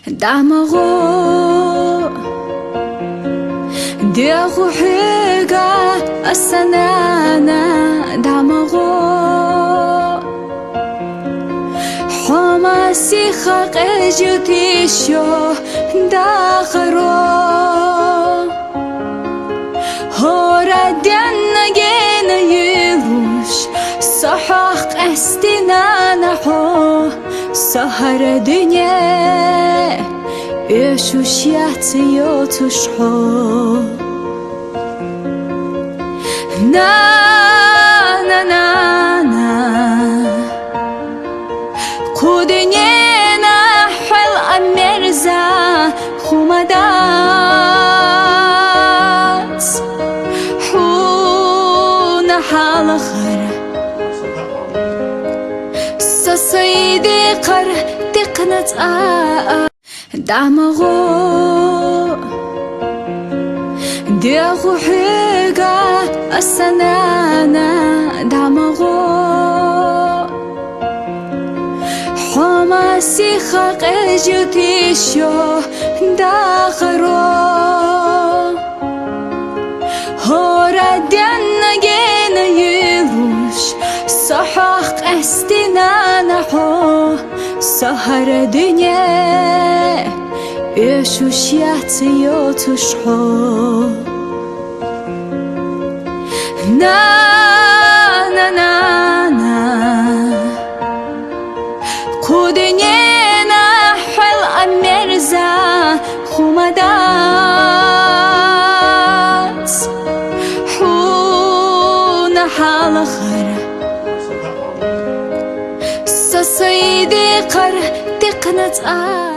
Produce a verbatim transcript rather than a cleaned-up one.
ДӀамагӀо, дегӀу хьуга, а са нана, дӀамагӀо. Хьо масиха къежути шо дахаро. ХӀора денна гена юлуш, со хьох къаьстина, нана, хьо, со хӀара дуьне оьшуш яц йоцуш хьо. Нана, нана, кху дуьненахь хьол а мерза хӀума дац. Хьуна хьалхара со сай декхар декхна цӀа а. ДӀамагӀо, дегӀу хьуга, а са нана, дӀамагӀо. Хьо масиха къежути шо дахаро. ХӀора денна гена юлуш, со хьох къаьстина, нана, хьо, со хӀара дуьне оьшуш яц йоцуш хьо. Нана, нана, кху дуьненахь хьол а мерза хӀума дац. Хьуна хьалхара со сай декхар декхна цӀа.